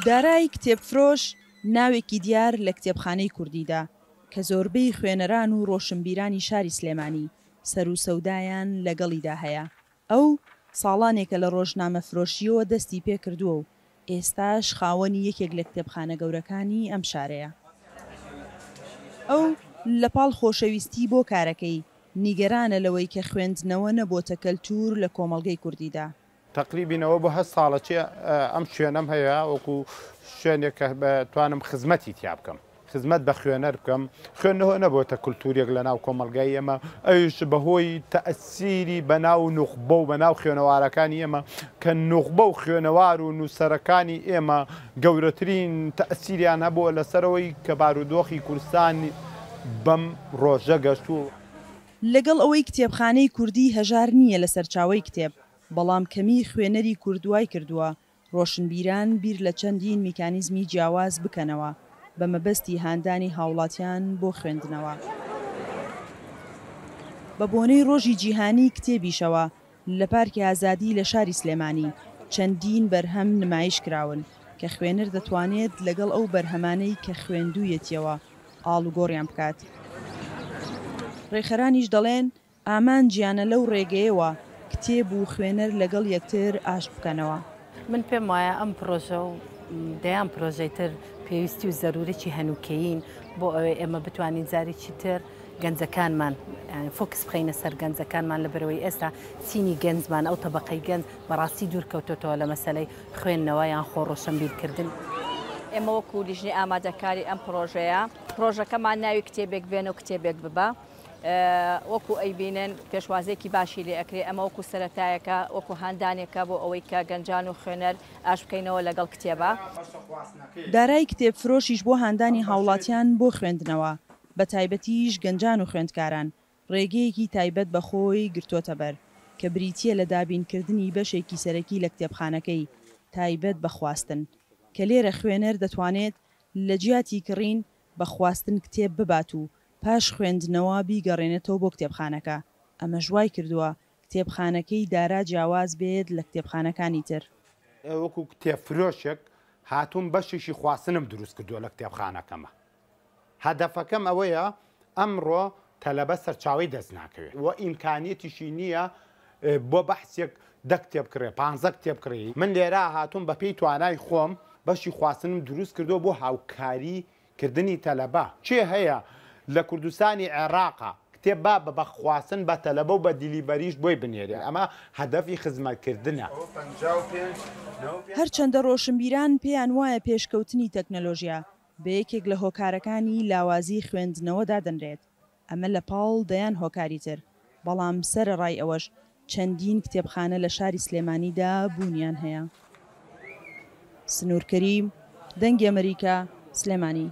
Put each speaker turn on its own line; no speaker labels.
دارای کتێبفرۆش ناوێکی دیار لە کتێبخانەی کوردیدا، کە زۆربەی خوێنەران و ڕۆشنبیرانی شاری سلێمانی سەروسەودایان لەگەڵیدا هەیە، ئەو ساڵانێکە لە ڕۆژنامەفرۆشییەوە دەستی پێ کردووە و ئێستاش خاوەنی یەکێک لە کتێبخانە گەورەکانی ئەم شارەیە. ئەو لە پاڵ خۆشەویستی بۆ کارەکەی، نیگەرانە لەوەی کە خوێندنەوە نەبۆتە کەلتوور لە کۆمەڵگەی کوردیدا.
تەقریبین ئەوە بۆ هەشت ساڵە چی ئەم شوێنەم هەیە وەکو شوێنێک کە بتوانم خزمەتی تیا بکەم خزمەت بە خوێنەر بکەم خوێندنەوە نەبۆتە کولتوریەک لە ناو کۆمەڵگای ئێمە ئەویش بەهۆی تەئسیری بەناو نوخبە و بەناو خوێنەوارەکانی ئێمە کە نوخبە و خوێنەوار و نووسەرەکانی ئێمە گەورەترین تەئسیریان هەبووە لەسەرەوەی کە بارودۆخی کوردستان بەم ڕۆژە گەشتوو.
لەگەڵ ئەوەی کتێبخانەی کوردی هەژار نییە لە سەرچاوەی کتێب، بەڵام کەمیی خوێنەری کورد وای کردووە ڕۆشنبیران بیر لە چەندین میکانیزمی جیاواز بکەنەوە بە مەبەستی هاندانی هاوڵاتیان بۆ خوێندنەوە. بە بۆنەی ڕۆژی جیهانیی کتێبیشەوە لە پارکی ئازادی لە شاری سلێمانی چەندین بەرهەم نمایش کراون کە خوێنەر دەتوانێت لەگەڵ ئەو بەرهەمانەی کە خوێندوویەتیەوە ئاڵوگۆڕیان بکات. ڕێکخەرانیش دەڵێن، ئامانجیانە لەو ڕێگەیەوە کتێب و خوێنەر لەگەڵ یەکتر ئاشت بکەنەوە.
من پێم وایە ئەم پرۆژە و دەیان پرۆژەی تر پێویستی و زەرورەکی هەنووکەیین بۆ ئەوەی ئێمە بتوانین جارێکی تر گەنجەکانمان فۆکس بخەینە سەر گەنجەکانمان لەبەرئەوەی ئێستا چینی گەنجمان ئەو تەبەقەی گەنج بەڕاستی دوور کەوتۆتەوە لە مەسەلەی خوێندنەوە یان خۆ ڕۆشنبیرکردن.
ئێمە وەکو لیژنەی ئامادەکاری ئەم پڕۆژەیە، پڕۆژەکەمان ناوی کتێبێک بێنە و کتێبێک ببە، وەکو ئەیبینن پێشوازیەکی باشی لێ ئەکرێ، ئەمە وەکو سەرەتایەکە، وەکو هاندانێکە بۆ ئەوەی کە گەنجان و خوێنەر ئاش بکەینەوە لەگەڵ کتێبا.
دارای کتێبفرۆشیش بۆ هاندانی هاوڵاتیان بۆ خوێندنەوە، بەتایبەتیش گەنجان و خوێندکاران، ڕێگەیەکی تایبەت بە خۆی گرتۆتە بەر، کە بریتییە لە دابینکردنی بەشێکی سەرەکی لە کتێبخانەکەی تایبەت بە خواستن، کە لێرە خوێنەر دەتوانێت لە جیاتی کڕین بە خواستن کتێب ببات و پاش خوێندنەوە بیگەڕێنێتەوە بۆ کتێبخانەکە، ئەمەش وایکردووە کتێبخانەکەی دارا جیاواز بێت لە کتێبخانەکانی تر.
وەکو کتێبفرۆشێک هاتووم بەشێکی خواستنم دروست کردووە لە کتێبخانەکەما. هەدەفەکەم ئەوەیە ئەمڕۆ تەلەبە سەرچاوەی دەست ناکەوێت و ئیمکانیەتیشی نییە بۆ بەحسێک دە کتێب کڕێ پانزە کتێب کڕی من لێرە هاتووم بە پێی توانای خۆم بەشی خواستنم دروست کردووە بۆ هاوکاری کردنی تەلەبە کێ هەیە لە کوردستانی عێراقا کتێب با بە بە خواستن بە تەلەبە و بە دیلیڤەریش بۆی بنێرێ ئەمە هەدەفی خزمەت کردنە.
هەرچەندە ڕۆشنبیران پێیان وایە پێشکەوتنی تەکنەلۆژیا بە یەکێک لە هۆکارەکانی لاوازی خوێندنەوە دادەنرێت، ئەمە لە پاڵ دەیان هۆکاری تر، بەڵام سەرەڕای ئەوەش چەندین کتێبخانە لە شاری سلێمانیدا بوونیان هەیە. سنوور کەریم، دەنگی ئەمەریکا، سلێمانی.